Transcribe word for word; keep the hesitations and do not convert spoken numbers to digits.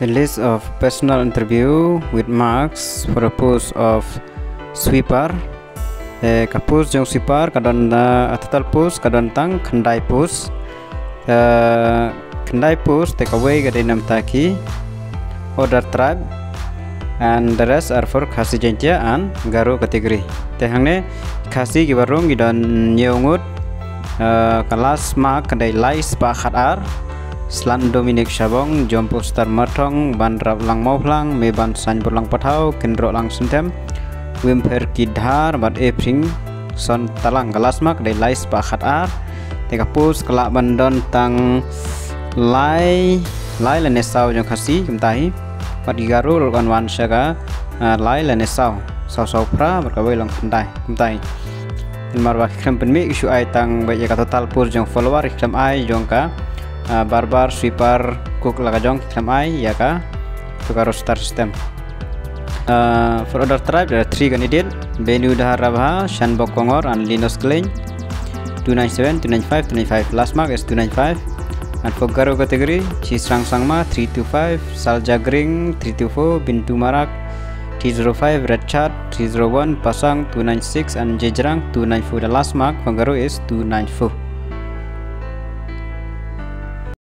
The list of personal interview with marks for the post of sweeper. Eh, ka post jong sweeper ka don, eh, total post ka don tang khyndai post. Eh, khyndai post te kawei ka dei na bynta ki other tribe and the rest are for Khasi Jaintia and Garo category. Te hangne Khasi kiba rung ki don hynñiew ngut. Eh, ka last mark ka dei lai spah khat ar. Slan Dominic Shabong, Jompo Star Marthong, Ban Rap Lang Mawphlang, Meban Sain Burlang Pathaw, Kinroh Lang Syntem, Wimpher Kidhar, bad Ephring Son Talang. Ka last mark dei lai spah khat ar. Te ka post ka lah ban don tang lai, lai lane saw jong Khasi kumta hi. Bad ki Garo ruh kan wan sha ka, ah, lai lane saw. Saw saw phra bad kawei long khyndai kumta hi. Namar ba ki khlem pynmih ki shu ai tang ba ïa ka total post jong follower, ki khlem ai jong ka, ah, barber, sweeper, cook la ka jong, ki khlem ai ïa ka, to ka roster system. Uh, for other tribe, there are three candidate: Benu Dahar Rabha, Shanbok Kongor, and Linus Klein. Two nine seven, two nine five, two nine five. Last mark is two nine five. And for Garo category, Chisrang Sangma, three two five, Salja Gring, three two four, Bintu Marak, three zero five, Red Chat, three zero one, Pasang, two nine six, and Jejrang, two nine four. The last mark for Garo is two nine four.